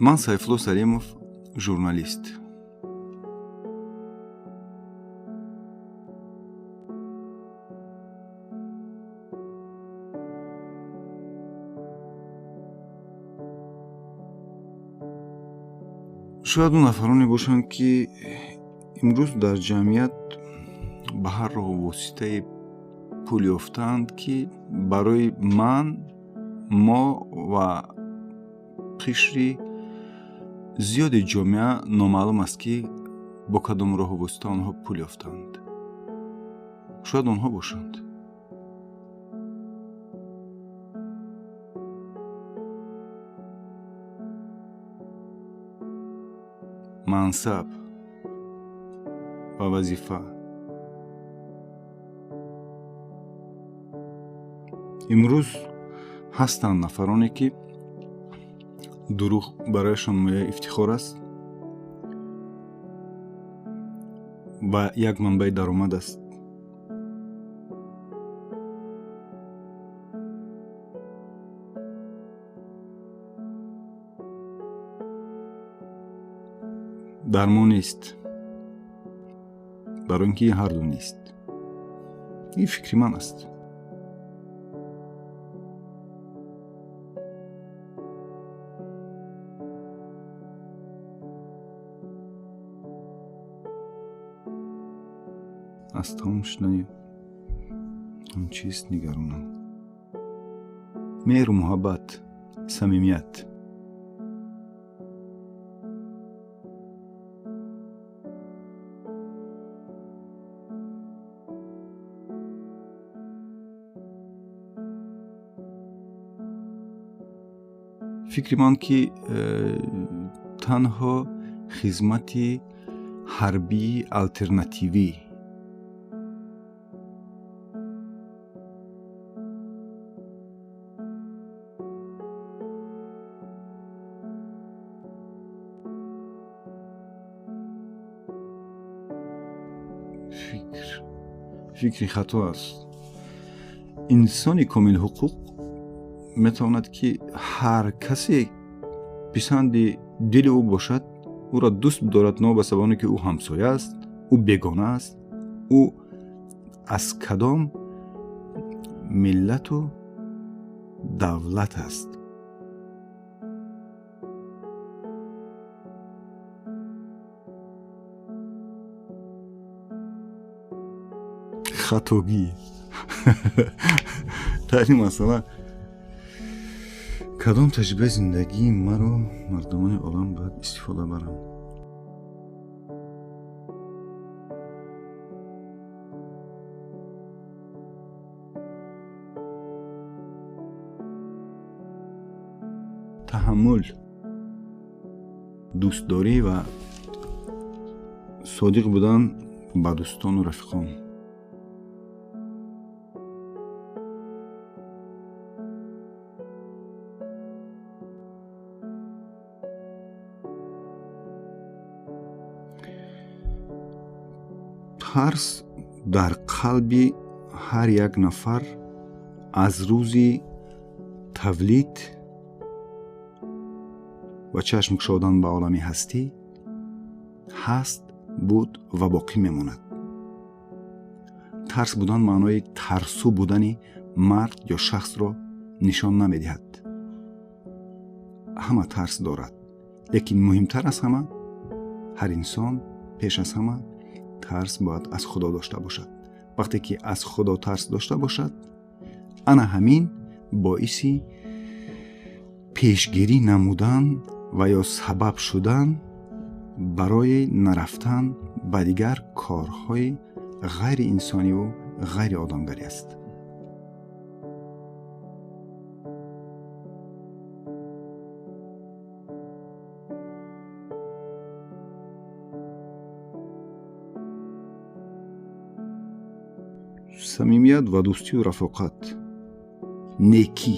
Ман Сайфулло Салимов, журналист. Шояд он нафароне бошанд, ки имрӯз дар ҷамъият ба ҳар роҳу воситае пул ёфтаанд, ки барои ман, мо ва қишри зиёди ҷомеа номаълум аст, ки бо кадом роҳу восита онҳо пул ёфтаанд. Шояд онҳо бошанд. Мансаб ва вазифа. Имрӯз ҳастанд нафароне, ки дурӯғ барояшон мояи ифтихор аст ва як манбаи даромад аст. Дар мо нест, барои ин ки ҳарду нест. Ин фикри ман аст. Аз тамом шудани он чиз нигаронам. Меҳру муҳаббат, самимият. Фикри ман, ки танҳо хизмати ҳарбии алтернативӣ фикри хато аст. Инсони комилҳуқуқ метавонад, ки ҳар касе писанди дили ӯ бошад, ӯро дӯст бидорад, новобаста ба оне ки ӯ ҳамсоя аст, ӯ бегона аст, ӯ аз кадом миллату давлат аст. Хатогӣ дар ин масъала. Кадом таҷрибаи зиндагии маро мардумони олам бояд истифода баранд? Таҳаммул, дӯстдорӣ ва содиқ будан ба дӯстону рафиқон. Тарс дар қалби ҳар як нафар аз рӯзи тавлид ва чашм кушодан ба олами ҳастӣ ҳаст, буд ва боқӣ мемонад. Тарс будан маънои тарсу будани мард ё шахсро нишон намедиҳад. Ҳама тарс дорад, лекин муҳимтар аз ҳама, ҳар инсон пеш аз ҳама тарс бояд аз Худо дошта бошад. Вақте ки аз Худо тарс дошта бошад, ана ҳамин боиси пешгирӣ намудан ва ё сабаб шудан барои нарафтан ба дигар корҳои ғайриинсониву ғайриодамгарӣ аст. Самимият ва дӯстию рафоқат, некӣ.